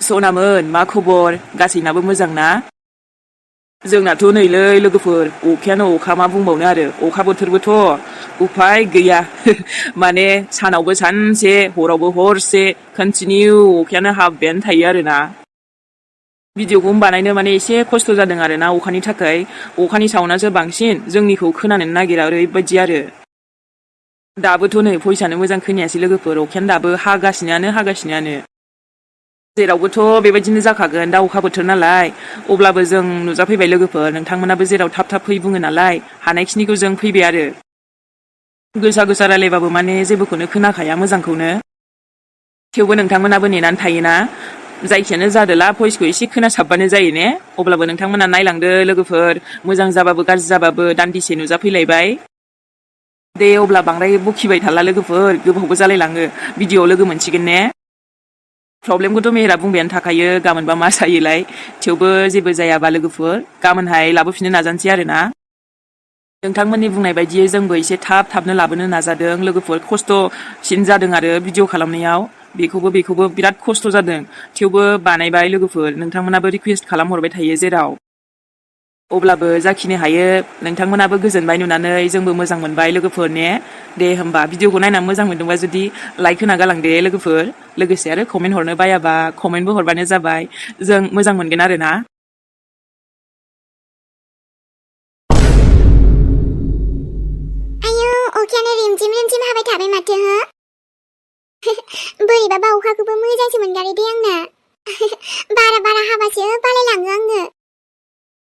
सनामोन मा खबर गासैनाबो मोजां ना? जोंनाथ' नैलै लोगोफोर अखायानो अखा मा बुंबावनो आरो अखा बोथोरबोथ' उफाय गैया माने सानावबो सानसे हरावबो हरसे कन्टिनिउ अखायानो हाबबायानो थायो आरोना भिडिअखौ बानायनो माने एसे खस्थ' जादों आरोना अखानि थाखाय अखानि साउन्डआसो बांसिन जोंनिखौ खोनानो नागिरा ओरैबायदि आरो दाबोथ' नै भइसआनो मोजां खोनायासै लोगोफोर अखायानो दाबो हागासिनोआनो जेरावबोथ' बेबायदिनो जाखागोन दा अखा बोथोर नालाय अब्लाबो जों नुजाफैबाय लोगोफोर नोंथांमोनाबो जेराव थाब थाब फै बुङो नालाय हानायखिनिखौ जों फैबाय आरो गोसा रायलायबाबो माने जेबोखौनो खोनाखाया मोजांखौनो थेवबो नोंथांमोनाबो नेनानै थायोना जायखियानो जादोला भइसखौ एसे खोनासाबबानो जायो ने अब्लाबो नोंथांमोना नायलांदो लोगोफोर मोजां जाबाबो गाज्रि जाबाबो दान्दिसे नुजाफैलायबाय दे अब्ला बांद्राय बखिबाय थाला लोगोफोर गोबावबो जालायलाङो भिडिअआव लोगो मोनसिगोन ने प्रब्लेमखौथ' मेहेरा बुंबायानो थाखायो गाबोनबा मा जायोलाय थेवबो जेबो जायाबा लोगोफोर गाबोनहाय लाबोफिननो नाजानोसै आरोना नोंथांमोननि बुंनाय बायदियै जोंबो एसे थाबनो लाबोनो नाजादों लोगोफोर खस्थ'सिन जादों आरो भिडिअ खालामनायाव बेखौबो बिराद खस्थ' जादों थेवबो बानायबाय लोगोफोर नोंथांमोनाबो रिकुवेस्ट खालामहरबाय थायो जेराव अब्लाबो जाखिनि हायो नोंथांमोनाबो गोजोनबाय नुनानै जोंबो मोजां मोनबाय लोगोफोर ने दे होमबा भिडिअखौ नायनानै मोजां मोनदोंबा जुदि लाइक होना गालांदे लोगोफोर लोगोसे आरो कमेन्ट हरनो बायाबा कमेन्टबो हरबानो जाबाय जों मोजां मोनगोन आरोना आयौ अखायानो रिमझिम हाबाय थाबाय माथो हो बोरैबाबा अखाखौबो मोजांसो मोनगारो दे आंना बारा हाबासो बालायलाङो आङो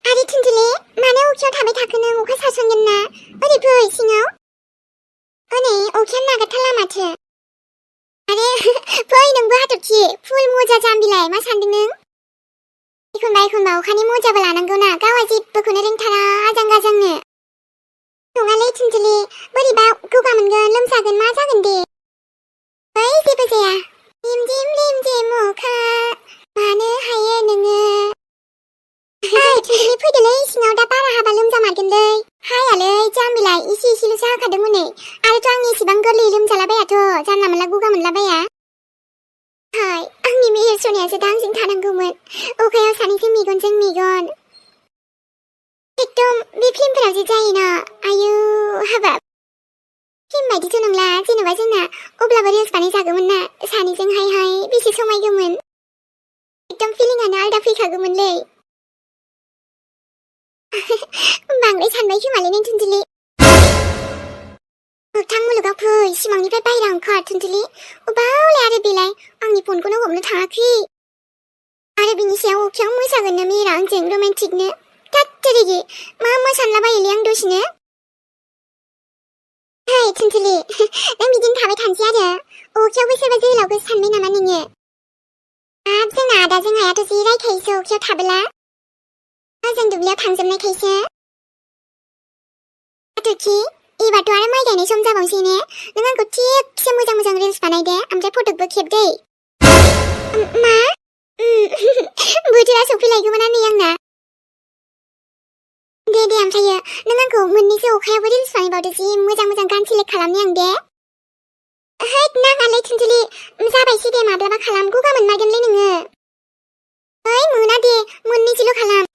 आरो थुनथुले मानो अखायाव थाबाय थाखो नों अखा सारसनगोन ना ओरै फै सिङाव ओनै अखायानो नागारथारला माथो आरे फै नोंबो हाथरखि फुल मजा जाम्बिलाय मा सानदों नों एखनबा अखानि मजाबो लानांगौ ना गावहा जेबोखौनो रोंथारा आजां गाजांनो नङालै थुनथुले बोरैबा गगा मोनगोन लोमजागोन मा जागोन दे जेबो जाया रिमझिम अखा मानो हायो नोङो थुनथुले फैदोलै सिङाव दा बारा हाबा लोमजामारगोनलै हायालै जाम्बिलाय एसेल'सो हाखादों हनै आरोथ' आं एसेबां गोरलै लोमजालाबायाथ' जानला मोनला गगा मोनलाबाया हाय आंनि मेहेर सनायासो दा आंजों थानांगौमोन अखायाव सानैजों मेगनजों मेगन एकदम बे फिल्मफोराव जे जायोना आयौ हाबाब फिल्म बायदिथ' नंला जेनेबा जोंना अब्लाबो रिल्स बानाय जागौमोन ना सानैजों हाय बेसे समायगौमोन एकदम फिलिंआनो आलदा फैखागौमोनलै बांद्राय सानबाय खोमालै नों थुनथुले मोगथां मुलुगाव फै सिमांनिफ्राय बाहेरायाव ओंखार थुनथुले अबावलाय आरो बेलाय आंनि फनखौनो हमनो थाङाखै आरो बिनि सायाव अखायाव मोसागोन ना मेहेरा आंजों रमान्टिकनो थात्तेरिगि मा सानलाबायोलै आं दसेनो है थुनथुले नों बिदिनो थाबाय थानोसै आरो अखायावबो सोरबा जोहोलावखौ सानबाय नामा नोङो हाब जोंना आदाजों आयाथ' जि रायखायोसो अखायाव थाबोला जों दुब्लियाव थांजोबनायखायसो हाथरखि एबारथ' आरो माइ गायनाय सम जाबावसै ने नों आंखौ थिगसे मोजां रिल्स बानायदे ओमफ्राय फटकबो खेब दै मा बोथोरा सफैलायगौमोन नै आंना दे ओमफ्रायो नों आंखौ मोननैसो अखायावबो रिल्स बानायबावदो जि मोजां गान सेलेक्ट खालामनि आं दे हैद नाङालै थुनथुले जाबायसै दे माब्लाबा खालाम गगा मोनमारगोनलै नोङो मोना दे मोननैसोल' खालाम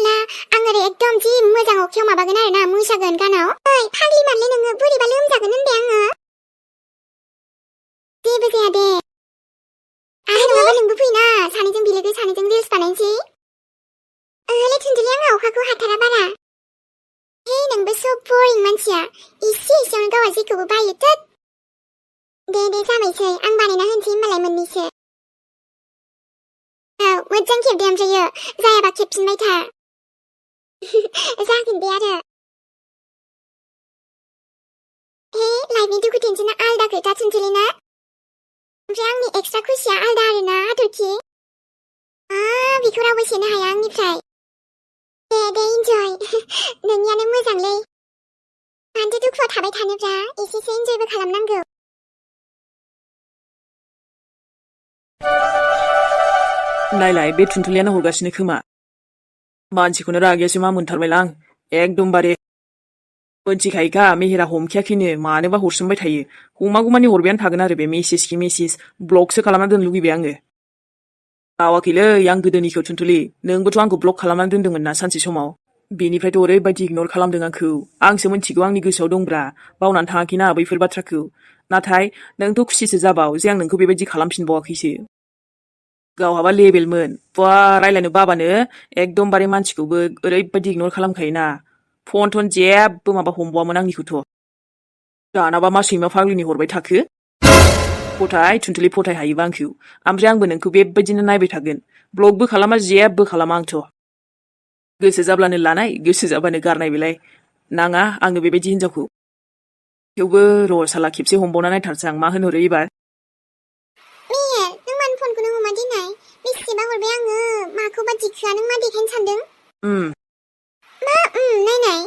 ला आं ओरै एकदम जि मोजां अखायाव माबागोन आरोना मोसागोन गानाव फाग्लि मारलै नोङो बोरैबा लोमजागोन होनबाय आङो जेबो जाया दे आरो नङाबा नोंबो फैना सानैजों बिलोगो सानैजों रिल्स बानायनोसै ओहलै थुनथुले आंहा अखाखौ हाथारा बारा हे नोंबो सब बरिं मानसिया एसेयावनो गावहा जेखौबो बायो थोद दे जाबायसै आं बानायना होनोसै होमबालाय मोननैसो मोजां खेबदे ओमफ्रायो जायाबा खेबफिनबाय था जागोन दे आरो हे लाइफनि दुखु टेनसना आलदा खोथा थुनथुले ना ओमफ्राय आंनि एक्सट्रा खुसिया आलदा आरोना हाथरखि बेखौ रावबो सेनो हाया आंनिफ्राय दे इन्जय नोंनियानो मोजांलै मानोथो दुखुआव थाबाय थानोब्रा एसेसो इन्जयबो खालामनांगौ नायलाय बे थुनथुलियानो हरगासिनो खोमा मानसिखौनो रागायासो मा मोनथारबायलां एकदमबारे मोनथिखायोखा मेहेरा हमखायाखैनो मानोबा हरसोमबाय थायो हमागौमानि हरबायानो थागोन आरो बे मेसेज ब्लकसो खालामना दोननो लुगैबाय आङो बावाखैलै आं गोदोनिखौ थुनथुलि नोंबोथ' आंखौ ब्लक खालामनानै दोन्दोंमोन ना सानसे समाव बेनिफ्रायथ' ओरैबायदि इगनर खालामदों आंसो मिथिगौ आंनि गोसोआव दंब्रा बावनानै थाङाखैना बैफोर बाथ्राखौ नाथाय नोंथ' खुसिसो जाबाव जे आं नोंखौ बेबायदि खालामफिनबावाखैसो गावहाबा लेबेलमोन बा रायलायनो बाबानो एकदमबारे मानसिखौबो ओरैबायदि इगनर खालामखायोना फन जेबो माबा हमबावामोन आंनिखौथ' दानाबा मा सैमा फाग्लिनि हरबाय थाखो फथाय थुनथुलि फथाय हायोबा आंखौ ओमफ्राय आंबो नोंखौ बेबायदिनो नायबाय थागोन ब्लकबो खालामा जेबो खालामा आंथ' गोसो जाब्लानो लानाय गोसो जाबानो गारनाय बेलाय नाङा आंनो बेबायदि हिनजावखौ थेवबो र' साला खेबसे हमबावना नायथारसै आं मा होनहरो एबार मेहेर नों मानो फनखौनो हमा दिनै बेसेबा हरबाय आङो माखौबा दिखोआ नों मा देखायनो सानदों मा नायनाय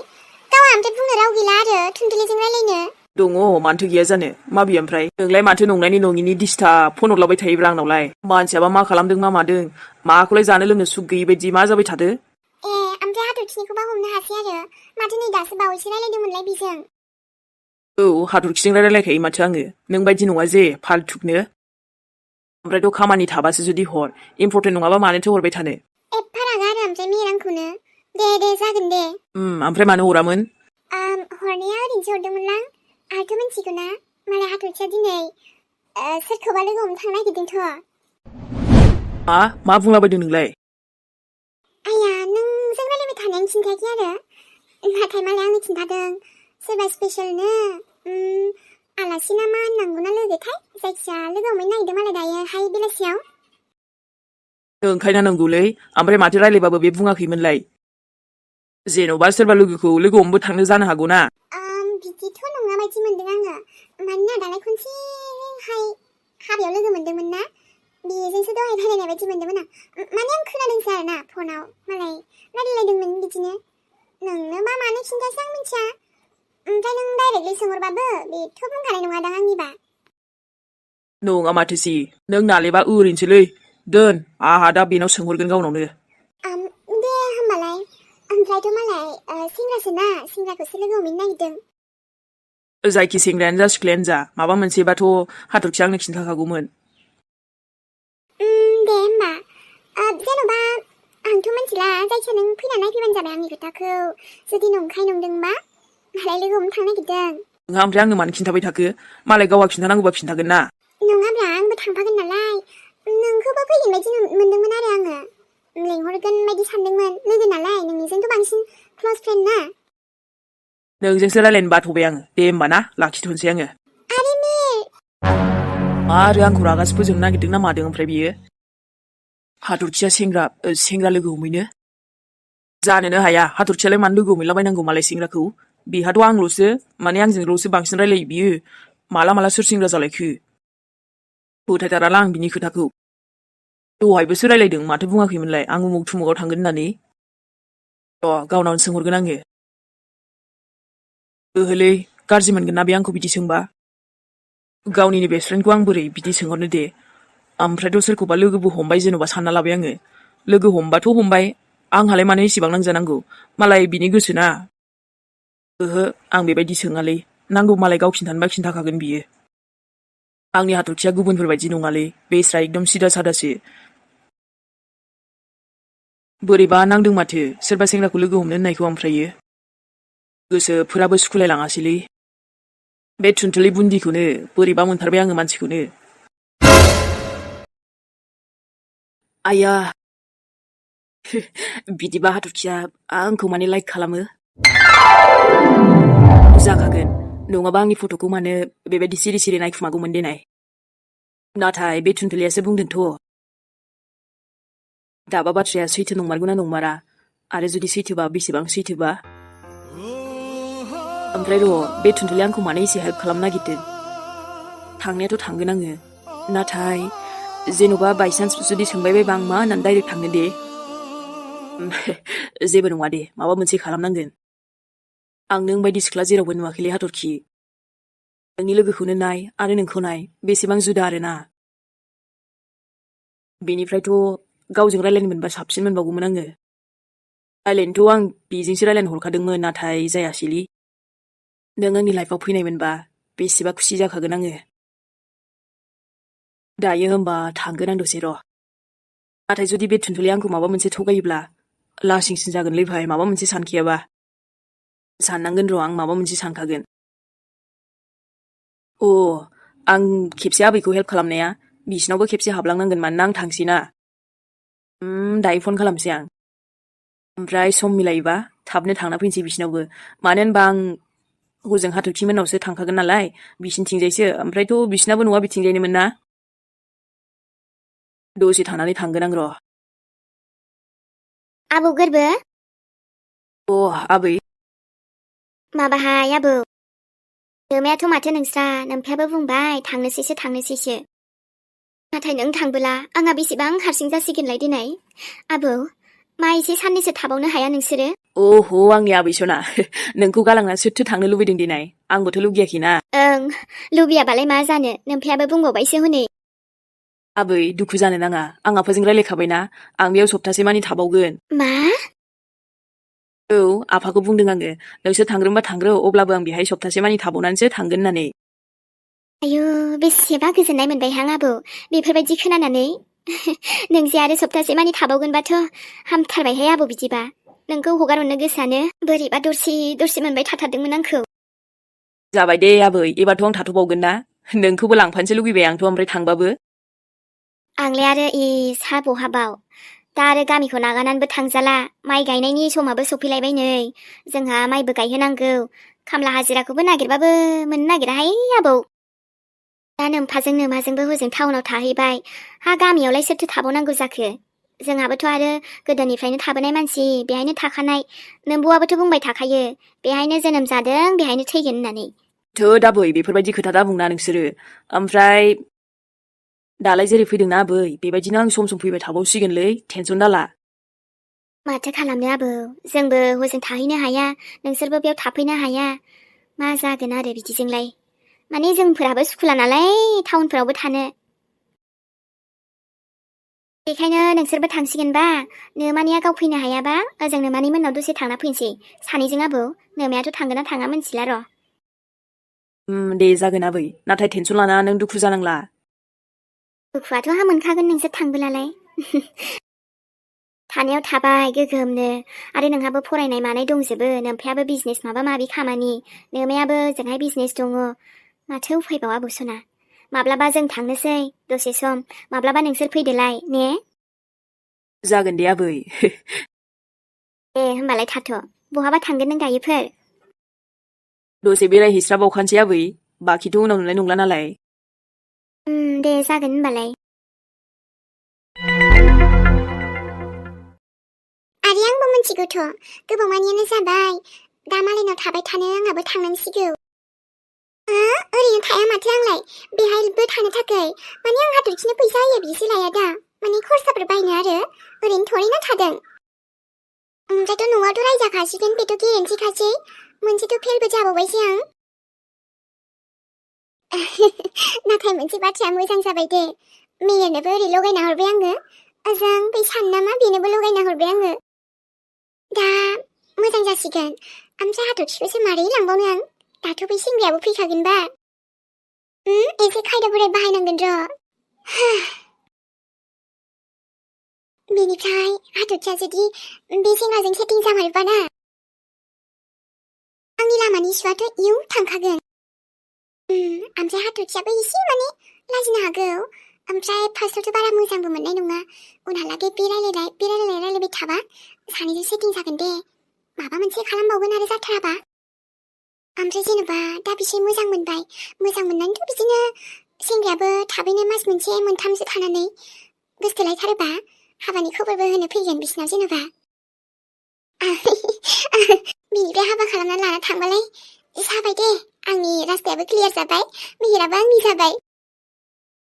गावहा ओमफ्राय बुंनो राव गैला आरो थुनथुलिजों रायलायनो दङ मानोथो गैया जानो माबि ओमफ्राय नोंलाय माथो नंनायनि नङिनि डिस्टार्ब फन हरलाबाय थायोब्रा आंनावलाय मानसियाबा मा खालामदों मा मादों माखौलाय जानो लोंनो सुख गैयि बायदि मा जाबाय थादो ओमफ्राय हाथरखिनिखौबा हमनो हासै आरो माथो नै दासो बावैसो रायलायदोंमोनलाय बेजों औ हाथरखिजों रायलायखायो माथो आङो नों बायदि नङा जे फाल्थुकनो ओमफ्रायथ' खामानि थाबासो जुदि हर इम्परटेन्ट नङाबा मानोथो हरबाय थानो एफा रागा आरो ओमफ्राय मेहेर आंखौनो दे जागोन दे ओमफ्राय मानो हरामोन हरनाया ओरैनोसो हरदोंमोनलां आंथ' मिथिगौना मालाय हाथरखिया दिनै सोरखौबा लोगो हमनो थांनो नागिरदोंथ' मा बुंलाबायदों नोंलाय आया नोंजों रायलायबाय थानायानो खिन्थायाखै आरो नाथाय मालाय आंनो खिन्थादों सोरबा स्पेशेलनो आलासि ना मा होननांगौ ना लोगोथाय जायखिया लोगो हमहैनो नागिरदों मालाय दायोहाय बेलासियाव ओंखायनो नंगौलै ओमफ्राय माथो रायलायबाबो बे बुङाखैमोनलाय जेन'बा सोरबा लोगोखौ लोगो हमबो थांनो जानो हागौ ना बिदिथ' नङा बायदि मोनदों आङो मानोना दालाय खनसेहाय हाबायाव लोगो मोनदोंमोन ना बेजोंसो दहाय रायलायनाय बायदि मोनदोंमोन आं माने आं खोनादोंसो आरोना फनाव मालाय रायलायलायदोंमोन बिदिनो नोंनो मा मानो खिन्थासै आं मिथिया ओमफ्राय नों डाइरेक्टलि सोंहरबाबो बेथ' बुंखानाय नङादां आंनिबा नङा माथोसि नों नालेबा ओरैनोसोलै दोन आंहा दा बेनाव सोंहरगोन गावनावनो दे होमबालाय ओमफ्रायथ' मालाय सेंग्रासोना सेंग्राखौसो लोगो हमहैनो नागिरदों जायखि सेंग्रायानो जा सिख्लायानो जा माबा मोनसेबाथ' हाथरखि आंनो खिन्थाखागौमोन दे होमबा जेन'बा आंथ' मिथिला जायखिया नों फैना नायफैबानो जाबाय आंनि खोथाखौ जुदि नंखाय नंदोंबा मालाय लोगो हमनो थांनो नागिरदों नोंहा ओमफ्राय आंनो मानो खिन्थाबाय थाखो मालाय गावहा खिन्थानांगौबा खिन्थागोन ना नङाब्रा आंबो थांफागोन नालाय नोंखौबो फैगोन बायदि मोनदोंमोन आरो आङो लेंहरगोन बायदि सानदोंमोन लोगो नालाय नोंनिजोंथ' बांसिन क्लस फ्रेन्ड ना नोंजोंसो रायलायनो बाथ'बाय आङो दे होमबा ना लाखिथ'नोसै आङो आरो आंखौ रागासो फोजोंनो नागिरदों ना मादों ओमफ्राय बियो हाथरखिया सेंग्रा लोगो हमहैनो जानोनो हाया हाथरखियालाय मानो लोगो हमहैलाबायनांगौ मालाय सेंग्राखौ बेहाथ' आंल'सो माने आंजोंल'सो बांसिन रायलायो बियो माला सोर सेंग्रा जालायखो फोथायथाराला आं बिनि खोथाखौ दहायबोसो रायलायदों माथो बुङाखैमोनलाय आं उमुक थुमुगाव थांगोन होननानै गावनावनो सोंहरगोन आङो ओहोलै गाज्रि मोनगोन ना बे आंखौ बिदि सोंबा गावनिनो बेस्ट फ्रेन्डखौ आं बोरै बिदि सोंहरनो दे ओमफ्रायथ' सोरखौबा लोगोबो हमबाय जेन'बा सानना लाबाय आङो लोगो हमबाथ' हमबाय आंहालाय मानो इसेबां नांजानांगौ मालाय बिनि गोसोना ओहो आं बेबायदि सोङालै नांगौ मालाय गाव खिन्थानोबा खिन्थाखागोन बियो आंनि हाथरखिया गुबुनफोरबायदि नङालै बेस्रा एकदम सिदा सादासो बोरैबा नांदों माथो सोरबा सेंग्राखौ लोगो हमनो होननायखौ ओमफ्रायो गोसोफोराबो सुखुलाय लाङासैलै बे थुनथुलि बुन्दिखौनो बोरैबा मोनथारबाय आङो मानसिखौनो आया बिदिबा हाथरखिया आंखौ माने लाइक खालामो जाखागोन नङाबा आंनि फट'खौ मानो बेबायदि सिरि सिरि नायखुमागौमोन देनाय नाथाय बे थुनथुलियासो बुंदोंथ' दाबा बाथ्राया सैथो नंमारगौना नंमारा आरो जुदि सैथोबा बेसेबां सैथोबा ओमफ्राय र' बे थुनथुलिया आंखौ मानो एसे हेल्प खालामनो नागिरदों थांनायाथ' थांगोन आङो नाथाय जेन'बा बायसान्स जुदि सोंबाय बायबा आं मा होननानै डाइरेक्ट थांनो दे जेबो नङा दे माबा मोनसे खालामनांगोन आं नों बायदि सिख्ला जेरावबो नुवाखैलै हाथरखि नोंनि लोगोखौनो नाय आरो नोंखौ नाय बेसेबां जुदा आरोना बेनिफ्रायथ' गावजों रायलायनो मोनबा साबसिन मोनबावगौमोन आङो रायलायनोथ' आं बेजोंसो रायलायनो हरखादोंमोन नाथाय जायासैलै नों आंनि लाइफआव फैनायमोनबा बेसेबा खुसि जाखागोन आङो दायो होमबा थांगोन आं दसे र' नाथाय जुदि बे थुनथुलिया आंखौ माबा मोनसे थगायोब्ला लासिंसिं जागोनलै भाइ माबा मोनसे सानखियाबा साननांगोन र' आं माबा मोनसे सानखागोन आं खेबसे आबैखौ हेल्प खालामनाया बिसिनावबो खेबसे हाबलांनांगोन मानोना आं थांसैना दायो फन खालामसै आं ओमफ्राय सम मिलायोबा थाबनो थांना फैनोसै बिसिनावबो मानो होनबा आं हजों हाथरखिमोननावसो थांखागोन नालाय बिसिनिथिंजायसो ओमफ्रायथ' बिसिनाबो न'आ बिथिंजायनोमोन ना दसे थानानै थांगोन आं र' आबौ गोरबो आबै माबाहाय आबौ नोमायाथ' माथो नोंस्रा नोमफायाबो बुंबाय थांनोसैसो नाथाय नों थांबोला आंहा बेसेबां हारसिं जासिगोनलाय दिनै आबौ मा एसे साननैसो थाबावनो हाया नोंसोरो आंनि आबैसना नोंखौ गालांना सोरथो थांनो लुबैदों दिनै आंबोथ' लुगैयाखैना ओं लुबैयाबालाय मा जानो नोमफायाबो बुंबावबायसो हनै आबै दुखु जानो नाङा आं आफाजों रायलायखाबायना आं बेयाव सप्तासे मानि थाबावगोन मा आफाखौ बुंदों आङो नोंसोर थांग्रोमबा थांग्रो अब्लाबो आं बेहाय सप्तासे मानि थाबावनानैसो थांगोन होननानै आयु बेसेबा गोजोननाय मोनबायहां आबौ बेफोरबायदि खोनानानै नों जे आरो सप्तासे मानि थाबावगोनबाथ' हामथारबायहाय आबौ बिदिबा नोंखौ हगार हरनो गोसोआनो बोरैबा दरसे मोनबाय थाथारदोंमोन आंखौ जाबाय दे आबै एबारथ' आं थाथ'बावगोन ना नोंखौबो लांफानोसो लुगैबाय आंथ' ओमफ्राय थांबाबो आंलाय आरो इसा बहाबाव दा आरो गामिखौ नागारनानैबो थांजाला माइ गायनायनि समाबो सफैलायबाय नै जोंहा माइबो गायहोनांगौ खामला हाजिराखौबो नागिरबाबो मोननो नागिराहाय आबौ दा नोमफाजों नोमाजोंबो हजों टाउनाव थाहैबाय हा गामियावलाय सोरथो थाबावनांगौ जाखो जोंहाबोथ' आरो गोदोनिफ्रायनो थाबोनाय मानसि बेहायनो थाखानाय नोमबौआबोथ' बुंबाय थाखायो बेहायनो जोनोम जादों बेहायनो थैगोन होननानै थोद आबै बेफोरबायदि खोथा दा बुंना नोंसोरो ओमफ्राय दालाय जेरै फैदोंना आबै बेबायदिनो आं सम फैबाय थाबावसिगोनलै टेनसन दाला माथो खालामनो आबौ जोंबो हजों थाहैनो हाया नोंसोरबो बेयाव थाफैनो हाया मा जागोन आरो बिदिजोंलाय माने जोंफोराबो सुखुला नालाय टाउनफोरावबो थानो बेखायनो नोंसोरबो थांसिगोनबा नोमानिया गाव फैनो हायाबा ओजों नोमानि मोननाव दसे थांना फैनोसै सानैजों आबौ नोमायाथ' थांगोन ना थाङा मोनथिला र' दे जागोन आबै नाथाय टेनसन लानाङा नों दुखु जानांला दुखुआथ' हा मोनखागोन नोंसोर थांबोलालाय थानायाव थाबाय गोगोमनो आरो नोंहाबो फरायनाय मानाय दंजोबो नोमफायाबो बिजनेस माबा माबि खामानि नोमायाबो ओजोंहाय बिजनेस दङ माथो उफायबाव आबौसना माब्लाबा जों थांनोसै दसे सम माब्लाबा नोंसोर फैदोलाय ने जागोन दे आबै दे होमबालाय थाथ' बहाबा थांगोन नों दायोफोर दसे बेरायहैस्राबावखानोसै आबै बाखिथ' उनाव नुनाय नंला नालाय दे जागोन होनबालाय आरो आंबो मिथिगौथ' गोबावमानियानो जाबाय दा मालायनाव थाबाय थानो आंहाबो थांनांसिगौ ओरैनो थाया माथो आंलाय बेहायबो थानो थाखाय माने आं हाथरखिनो फैसा होयो बिसो लाया दा माने खरसाफोर बायनो आरो ओरैनो थरैनो थादों ओमफ्रायथ' न'आवथ' रायजाखासिगोन बेथ' गेरेन्टिखासै मोनसेथ' फेलबो जाबावबायसै आं नाथाय मोनसे बाथ्राया मोजां जाबाय दे मेयरनोबो ओरै लगायना हरबाय आङो ओजों बै सान नामा बेनोबो लगायना हरबाय आङो दा मोजां जासिगोन ओमफ्राय हाथरखिखौसो मारै लांबावनो आं दाथ' बै सेंग्रायाबो फैखागोनबा एसे खायदाफोर बाहायनांगोन र' बेनिफ्राय हाथरखिया जुदि बे सेंग्राजों सेटिं जामारोबाना आंनि लामानि इसुआथ' इयुं थांखागोन ओमफ्राय हाथरखियाबो एसे माने लाजिनो हागौ ओमफ्राय फार्स्टआवथ' बारा मोजांबो मोननाय नङा उनहालागै बे रायलायबाय थाबा सानैजों सेटिं जागोन दे माबा मोनसे खालामबावगोन आरो जाथाराबा ओमफ्राय जेनेबा दा बिसोर मोजां मोनबाय मोजां मोननानैथ' बिदिनो सेंग्रायाबो थाबैनो मास मोनसे मोनथामसो थानानै गोसथोलायथारोबा हाबानि खबरबो होनो फैगोन बिसिनाव जेनेबा बिनिफ्राय हाबा खालामना लाना थांबालाय जाबाय दे आंनि रास्तायाबो क्लियार जाबाय मेहेराबो आंनि जाबाय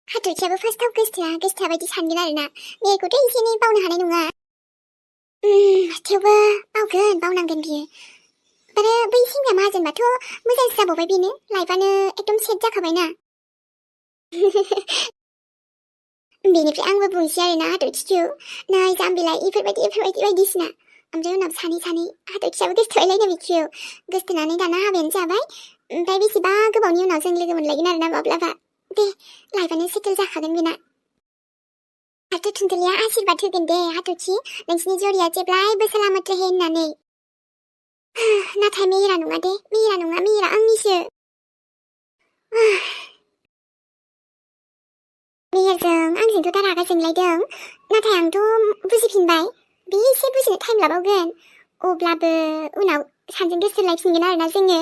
हाथरखियाबो फार्स्टआव गोसथोआ बायदि सानगोन आरोना मेहेरखौथ' एसे एनै बावनो हानाय नङा थेवबो बावनांगोन बियो आरो बै सेंग्राया माहाजोनबाथ' मोजांसो जाबावबाय बेनो लाइफआनो एकदम सेट जाखाबायना बेनिफ्राय आंबो बुंसै आरोना हाथरखिखौ नै जाम्बिलाय इफोरबायदि बायदिसिना ओमफ्राय उनाव सानै हाथरखियाबो गोसथोलायनो बिखौ गोसथोनानै दाना हाबायानो जाबाय ओमफ्राय बेसेबा गोबावनि उनाव जों लोगो मोनलायगोन आरोना माब्लाबा दे लाइफआनो सेटेल जाखागोन बेना हाथु थुनथुलिया आशीर्बाद होगोन दे हाथरखि नोंसिनि जरिया जेब्लायबो सलामत रहे होननानै। नाथाय मेहेरा नङा दे, मेहेरा नङा, मेहेरा आंनिसो। मेहेरजों आंजोंथ' दा रागा जोंलायदों, नाथाय आंथ' बुजिफिनबाय। बे एसे बुजिनो टाइम लाबावगोन, अब्लाबो उनाव सानजों गोसोलायफिनगोन आरोना जोङो।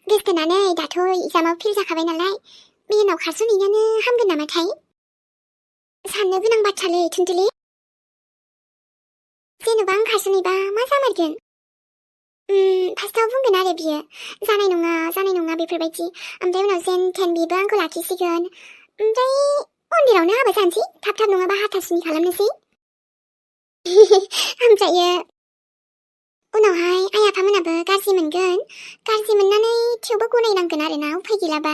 गोसथोनानै दाथ' एग्जामाव फेल जाखाबाय नालाय, मेहेरनाव खारसनहैनायानो हामगोन नामाथाय? साननो गोनां बाथ्रालै थुनथुलि। जेनेबा आं खारसनहैबा मा जामारगोन? फार्स्टआव बुंगोन आरो बियो जानाय नङा बेफोरबायदि, ओमफ्राय उनाव जेन थेन बिबो आंखौ लाखिसिगोन, ओमफ्राय मन्दिरावनो हाबा जानोसै, थाब नङाबा हाथासुनि खालामनोसै। ओमफ्रायो उनावहाय आइ आफामोनाबो गाज्रि मोनगोन, गाज्रि मोननानै थेवबो गनायनांगोन आरोना, उफाय गैलाबा।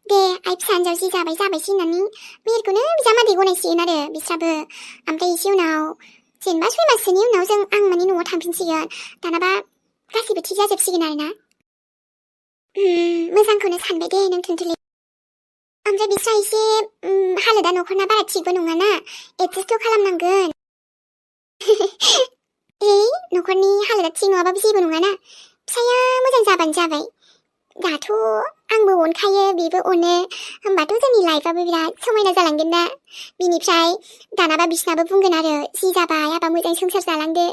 दे आइ फिसा हिन्जाव जि जाबायसै होननानै मेहेरखौनो बिजामादै गनायसिगोन आरो बिस्राबो। ओमफ्राय एसे उनाव जेनेबा 6 माससोनि उनाव आं माने न'आव थांफिनसिगोन, दानाबा गासिबो थिग जाजोबसिगोन आरोना। मोजांखौनो सानबाय दे नों थुनथुलि। ओमफ्राय बिस्रा एसे हालोदा न'खरना बारा थिगबो नङाना, एडजास्टथ' खालामनांगोन। न'खरनि हालोदा थिग नङाबाबो जेबो नङाना, फिसाया मोजां जाबानो जाबाय। दाथ' आंबो अनखायो, बेबो अनो, होमबाथ' जोंनि लाइफआबो बिराद समायना जालांगोन ना। बिनिफ्राय दानाबा बिसिनाबो बुंगोन आरो जि जाबाय हाबा मोजां संसार जालांदो,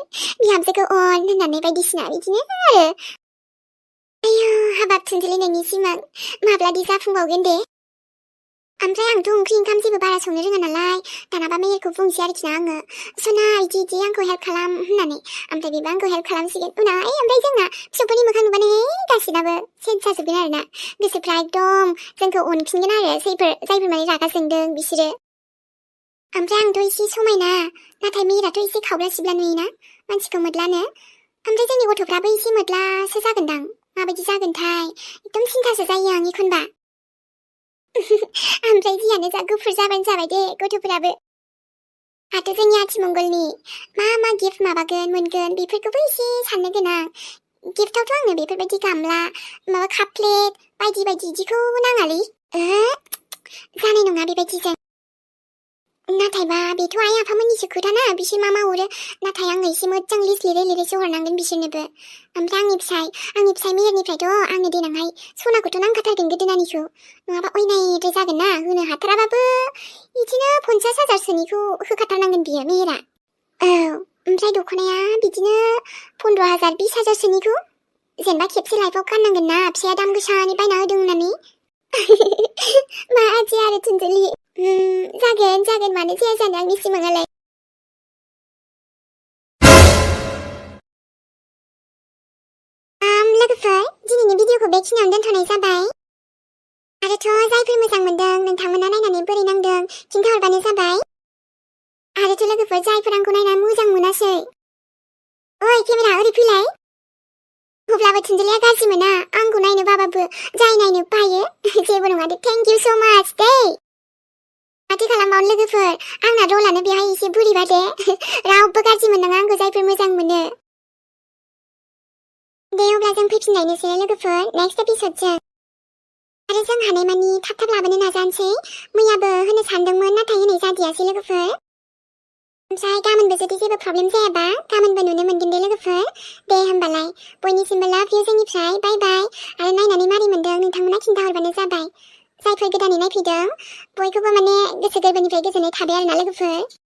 बिहामजोखौ अन होननानै बायदिसिना बिदिनो आरो। आयौ हाबाब थुनथुलि नोंनि सिमां माब्लादि जाफुंबावगोन दे। ओमफ्राय आंथ' ओंख्रि ओंखाम जेबो बारा संनो रोङा नालाय, दानाबा मेहेरखौ बुंसै आरोखि ना आङो, सना इदि आंखौ हेल्प खालाम होननानै। ओमफ्राय बेबो आंखौ हेल्प खालामसिगोन उनावहाय। ओमफ्राय जोंना फिसौफोरनि मोखां नुबानो गासिनाबो चेन्ज जाजोबगोन आरोना, गोसोफ्रा एकदम जोंखौ अनफिनगोन आरो जायफोर माने रागा जोंदों बिसोरो। ओमफ्राय आंथ' एसे समायना, नाथाय मेहेराथ' एसे खावब्ला सिबला नुयोना मानसिखौ मोद्लानो। ओमफ्राय जोंनि गथ'फ्राबो एसे मोद्लासो जागोनदां, माबायदि जागोनथाय एकदम सिन्थासो जायो आं एखनबा। ओमफ्राय जियानो जा गुफुर जाबानो जाबाय दे गथ'फोराबो। आरो जोंनि आथिमंगलनि मा गिफ्ट मोनगोन बेफोरखौबो एसे साननो गोनां। गिफ्टआवथ' आंनो बेफोरबायदि गामला, माबा काप प्लेट बायदि इदिखौ नाङालै। जानाय नङा बेबायदिजों। नाथायबा बेथ' आइ आफामोननिसो खोथाना, बिसोर मा हरो। नाथाय आङो एसे मोजां लिस्ट लिरैसो हरनांगोन बिसोरनोबो। ओमफ्राय आंनि फिसाय मेहेरनिफ्रायथ' आंनो देनांहाय सनाखौथ' नांखाथारगोन गोदोनानिखौ, नङाबा अयनायद्राय जागोन ना। होनो हाथाराबाबो बिदिनो 50,000सोनिखौ होखाथारनांगोन बियो मेहेरा। औ ओमफ्राय दख'नाया बिदिनो 15,000 20,000सोनिखौ, जेनेबा खेबसे लाइफआव गाननांगोन ना, फिसाया दाम गोसानि बायना होदों होननानै। मा आदि आरो थुनथुलि। जागोन मानो जाया जानो आंनि सिमाङालाय। लोगोफोर दिनैनि भिडिअखौ बेखिनियावनो दोनथ'नाय जाबाय। आरोथ' जायफोर मोजां मोनदों नोंथांमोना नायनानै बोरै नांदों खिन्थाहरबानो जाबाय। आरोथ' लोगोफोर जायफोर आंखौ नायना मोजां मोनासै, ओइ केमेरा ओरै फैलाय। अब्लाबो थुनथुलिया गाज्रि मोना, आंखौ नायनो बाबाबो जाय नायनो बायो जेबो नङा दे। थेंक इउ स' माच दे। माथो खालामबावनो लोगोफोर, आंना रलानो बेहाय एसे बोरैबा दे। रावबो गाज्रि मोननाङा आंखौ जायफोर मोजां मोनो। दे अब्ला जों फैफिनलायनोसै लोगोफोर नेक्स्ट एपिसोडजों। आरो जों हानायमानि थाब लाबोनो नाजानोसै। मैयाबो होनो सानदोंमोन, नाथाय होनाय जादियासै लोगोफोर। ओमफ्राय गाबोनबो जुदि जेबो प्रब्लेम जायाबा गाबोनबो नुनो मोनगोन दे लोगोफोर। दे होमबालाय बयनिसिमबो लाभ इउ जोंनिफ्राय, बाय बाय। आरो नायनानै मारै मोनदों नोंथांमोना खिन्थाहरबानो जाबाय। जायफोर गोदानै नायफैदों बयखौबो माने गोसो गोरबोनिफ्राय गोजोननाय थाबाय आरोना लोगोफोर।